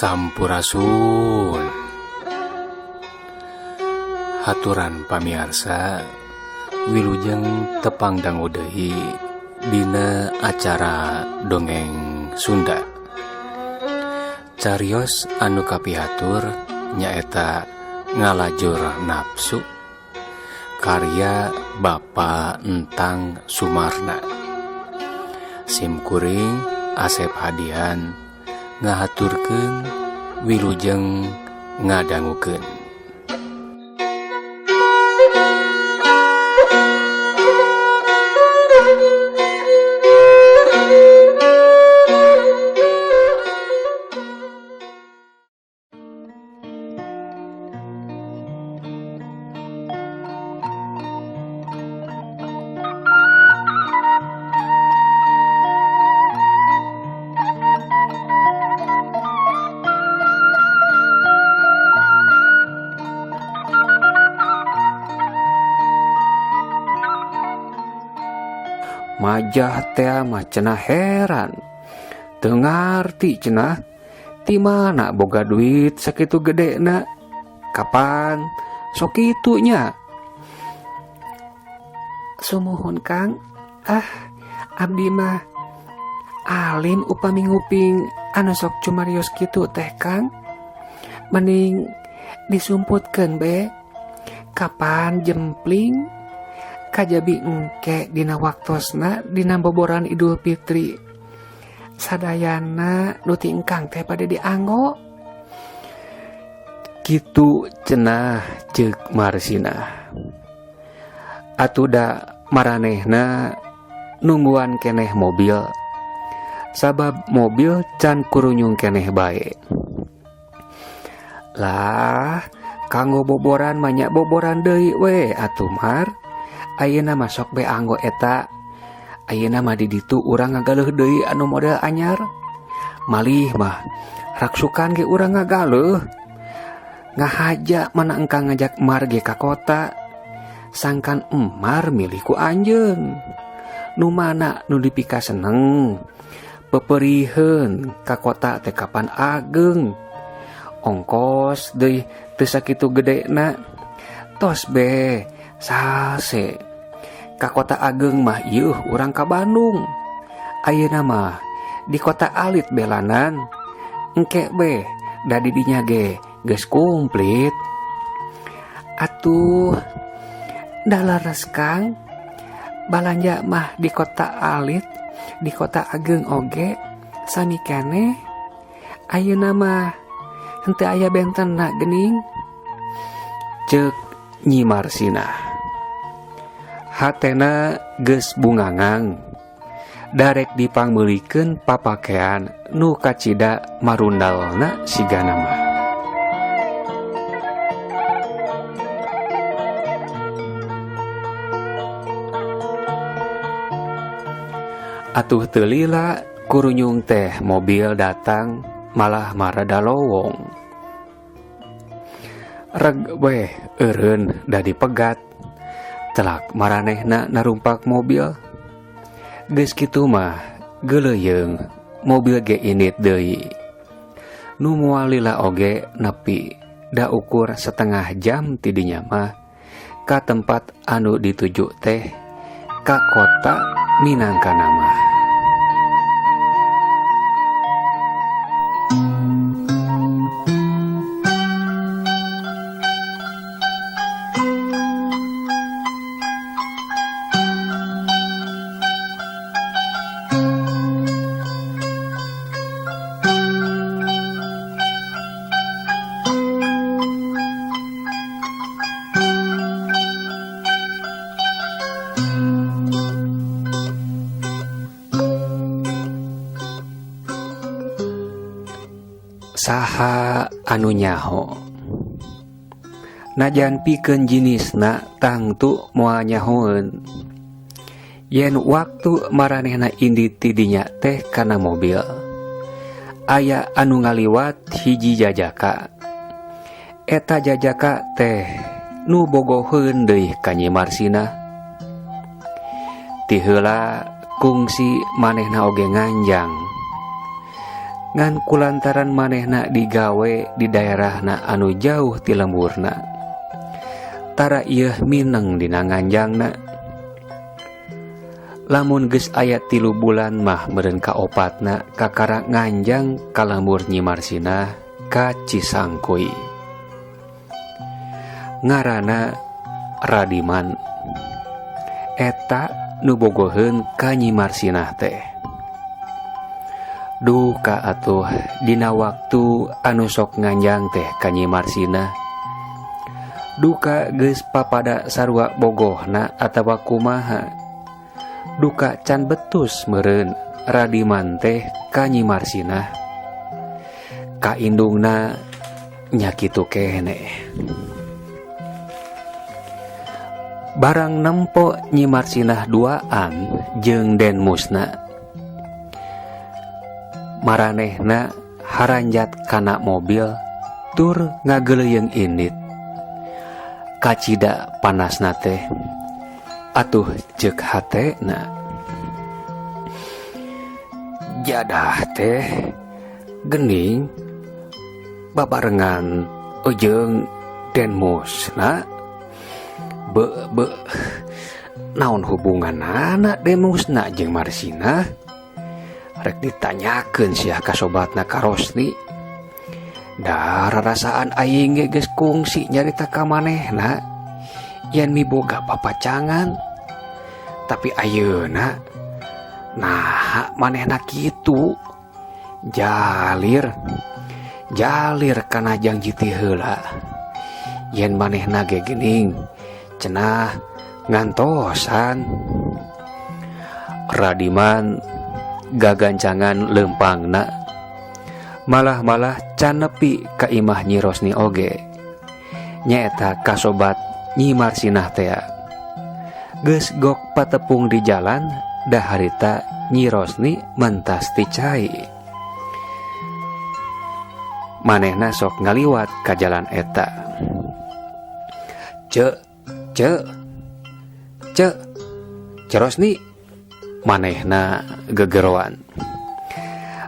Sampurasun. Haturan pamiarsa wilujeng tepang dangu deui dina acara dongeng Sunda. Carios anu kapihatur nyaeta ngalajur nafsu karya Bapa Entang Sumarna. Simkuring Asep Hadian ngahaturkeun wilujeng ngadangukeun. Majah teh mah cenah heran. Teu ngarti cenah ti mana boga duit sakitu gedena. Kapan sok kitu nya? Sumuhun Kang, ah abdi mah alim upami nguping anu sok cumarios kitu teh Kang. Mending disumputkeun be. Kapan jempling kajabi engke dina waktosna dina boboran Idul Fitri. Sadayana nu ti engkang teh bade dianggo. Kitu cenah ceuk Marsinah. Atuh da maranehna nungguan keneh mobil. Sabab mobil can kurunyung keneh bae. Lah, kanggo boboran mah nya boboran deui we atuh Mar. Ayeuna mah sok be anggo eta. Ayeuna mah di ditu urang ngagaleuh deui anu model anyar. Malih mah raksukan ge urang ngagaleuh. Ngahaja mana engkang ngajak Mar ge ka kota. Sangkan Emar milih ku anjeun. Nu mana nu dipika seneng. Peperiheun ka kota teh kapan ageng. Ongkos deui teu sakitu gedena. Tos be sase. Ka kota ageng mah ieuh urang ka Bandung. Ayeuna mah di kota alit belanan. Engke be da di dinya ge geus komplit. Atuh da leres Kang. Balanja mah di kota alit, di kota ageng oge sami keneh. Ayeuna mah henteu aya bentenna geuning. Ceuk Nyi Marsinah. Hatena geus bungangang. Darek dipangmeulikeun papakean nu kacida marundalna sigana mah. Atuh teu lila kurunyung teh mobil datang malah marada lowong. Reg weh eureun da dipegat. Telak maranehna narumpak mobil. Geus kitu mah geuleuyeung mobil ge init deui. Nu moal lila oge nepi da ukur setengah jam ti dinya mah ka tempat anu dituju teh ka kota Minangkana mah. Saha anu nyaho? Najan pikeun jinisna tangtu moal nyahoeun. Yen waktu maranehna indit ti dinya teh kana mobil. Aya anu ngaliwat hiji jajaka. Eta jajaka teh nu bogoheun deui ka Nyi Marsinah. Ti heula kungsi manehna oge nganjang. Ngan kulantaran manehna digawe di daerahna anu jauh ti lemburna. Tara ieu mineng dina nganjangna. Lamun geus aya 3 bulan mah meureun kaopatna kakara nganjang ka lembur Nyi Marsinah ka Cisangkuy. Ngaranna Radiman. Eta nu bogoheun ka Nyi Marsinah teh. Duka atuh dina waktu anu sok nganjang teh ka Nyi Marsinah. Duka geus papada sarua bogohna atawa kumaha. Duka can betus meureun Radiman teh ka Nyi Marsinah. Ka indungna nya kitu keneh. Barang nempo Nyi Marsinah duaan jeung Den Musna. Maranehna haranjat kana mobil tur ngageleuyeung indit. Kacida panasna teh atuh ceuk hatena. Jadah teh gening babarengan jeung Den Musna. Be be naon hubunganana Den Musna jeung Marsinah? Rek ditanyakeun sia ka sobatna ka Rosni. Da rarasaan aing ge geus kungsi nyarita ka manehna yen miboga papacangan. Tapi ayeuna naha manehna kitu? Jalir jalir kana janji ti heula. Yen manehna ge geuning cenah ngantosan. Radiman gagancangan leumpangna malah-malah can nepi ka imah Nyi Rosni oge. Nyaeta kasobat Nyi Marsinah tea. Geus gok patepung di jalan da harita Nyi Rosni mentas ti cai. Manehna sok ngaliwat ka jalan eta. Cek, cek, cek, Ceu Rosni. Manehna gegeroan.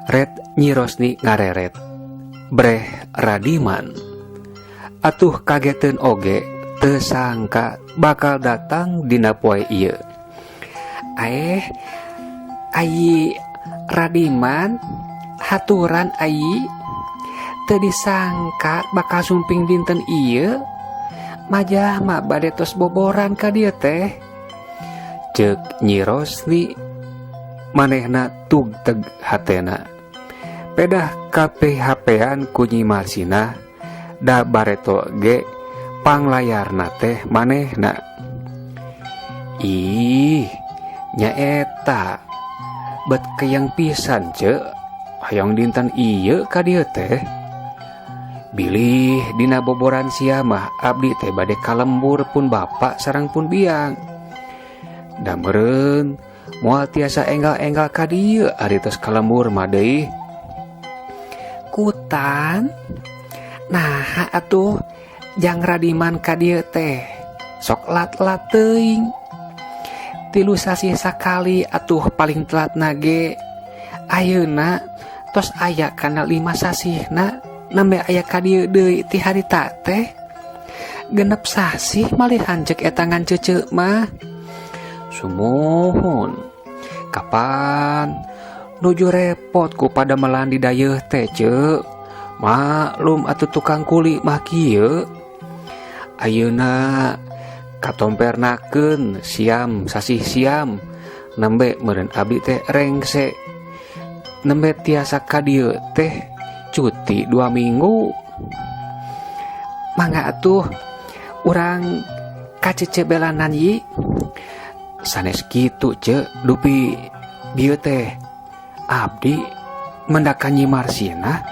Ret Nyi Rosni ngareret. Breh Radiman. Atuh kageteun oge teu sangka bakal datang dina poe ieu. Aeh, ayi Radiman haturan ayi teu disangka bakal sumping dinten ieu. Majah mah bade tos boboran ka dieu teh. Ceuk Nyi Rosni manehna tugteg hatena. Pedah KPHP-an ku Nyi Marsinah da bareto ge panglayarna teh manehna. Ih, nyaeta bet keyang pisan ceuk hayang dinten ieu ka dieu teh. Bilih dina boboran sia mah abdi teh bade kalembur pun bapak sareng pun biang. Da meureun moal tiasa enggal-enggal ka dieu ari tos kalembur mah deui. Kutan naha atuh jang Radiman ka dieu teh sok lat-lat teuing. 3 sasih sakali atuh paling telat nage. Ayeuna tos aya kana 5 sasihna nembe aya ka dieu deui ti harita teh. 6 sasih malihan ceuk eta ngan ceuceu mah. Sumuhun kapan nuju repot ku pada melan di dayeuh teh ceuk. Maklum atuh tukang kuli mah kieu. Ayeuna katompernakeun siam sasih siam nembe meureun abdi teh rengse. Nembe tiasa ka dieu teh cuti 2 minggu. Mangga atuh urang ka cece belanan yi. Sanes kitu ceuk dupi dieu teh abdi mendakan Nyi Marsinah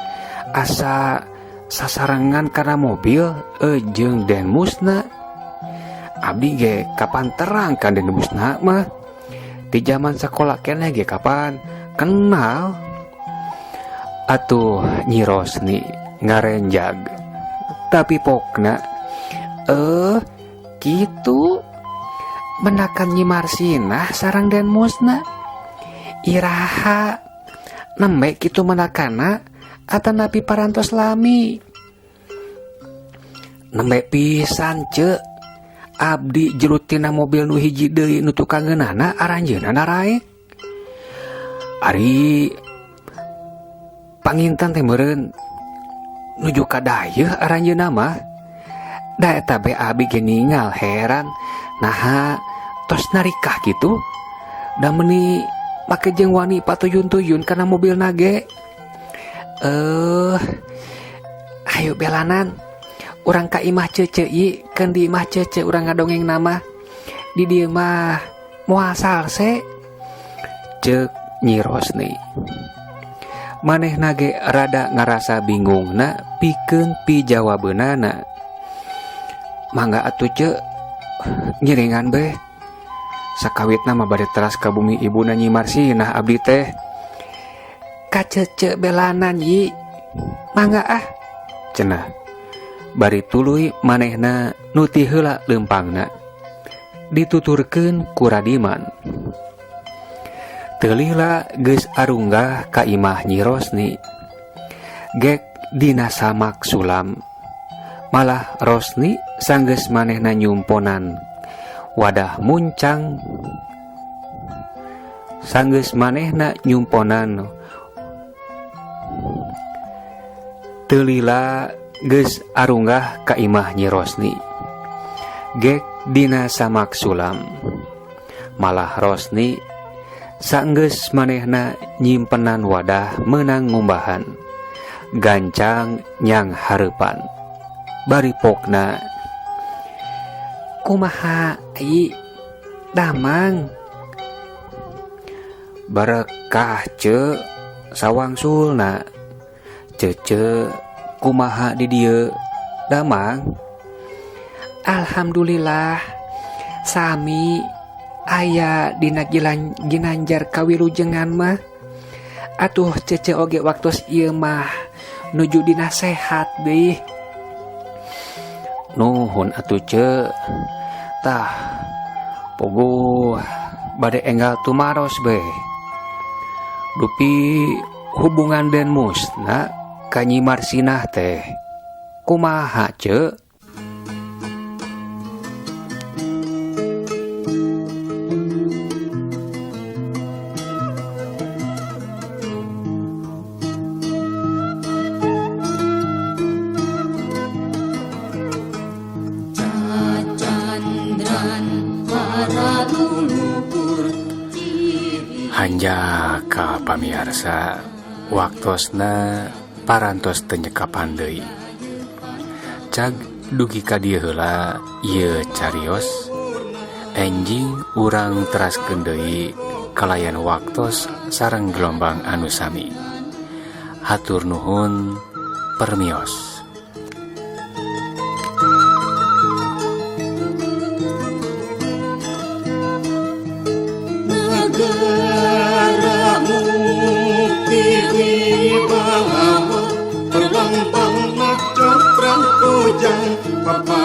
asa sasarengan kana mobil jeung Den Musna. Abdi ge kapan terang ka Den Musna mah. Di zaman sekolah keneh ge kapan kenal. Atuh Nyi Rosni ngarenjag. Tapi pokna kitu menakan Nyi Marsinah sareng Den Musna. Iraha Nembe kitu menakana atanapi parantos lami. Nembe pisan ce. Abdi jerutina mobil nu hiji deui nu tukangeunana aranjeunna naraek. Ari panginten teh meureun nuju ka dayeuh aranjeunna mah. Da eta be abi ge ningal heran naha tos narikah kitu. Da meuni make jeung wani patuyun-tuyun kana mobil nage. Ayo belanan urang ka imah cece ieu, keun di imah cece urang ngadongeng nama. Di dieu mah moal salse. Ceuk Nyi Rosni. Manehna ge rada ngarasa bingungna pikeun pijawabeunana. Mangga atuh ce ngiringan be. Sakawitna mah bade teras ka bumi ibuna Nyi Marsinah abdi teh. Ka cece belanan yi. Mangga ah. Cenah. Bari tuluy manehna nu ti heula leumpangna. Dituturkeun ku Radiman. Teu lila geus arunggah ka imah Nyi Rosni. Gek dina samak sulam. Malah Rosni sanggeus manehna nyumponan wadah muncang. Sanggeus manehna nyumponan. Teu lila geus arunggah ka imah Nyi Rosni. Gek dina samak sulam. Malah Rosni sanggeus manehna nyimpenan wadah meunang ngumbahan. Gancang nyang hareupan. Bari pokna kumaha ieu damang. Barekah ce sawangsulna. Cece kumaha di dieu damang. Alhamdulillah sami aya dina ginanjar kawilujengan mah. Atuh cece oge waktos ieu mah nuju dina sehat deui. Nuhun atuh ce. Tah pogo bade enggal tumaros be. Dupi hubungan den musna ka Nyi Marsinah teh kumaha ce? Hanjaka pamiarsa, waktosna parantos teu nyekapan deui. Cag dugi ka dieu heula ieu carios, enjing urang teraskeun deui kalayan waktos sareng gelombang anu sami. Hatur nuhun permios. Papa.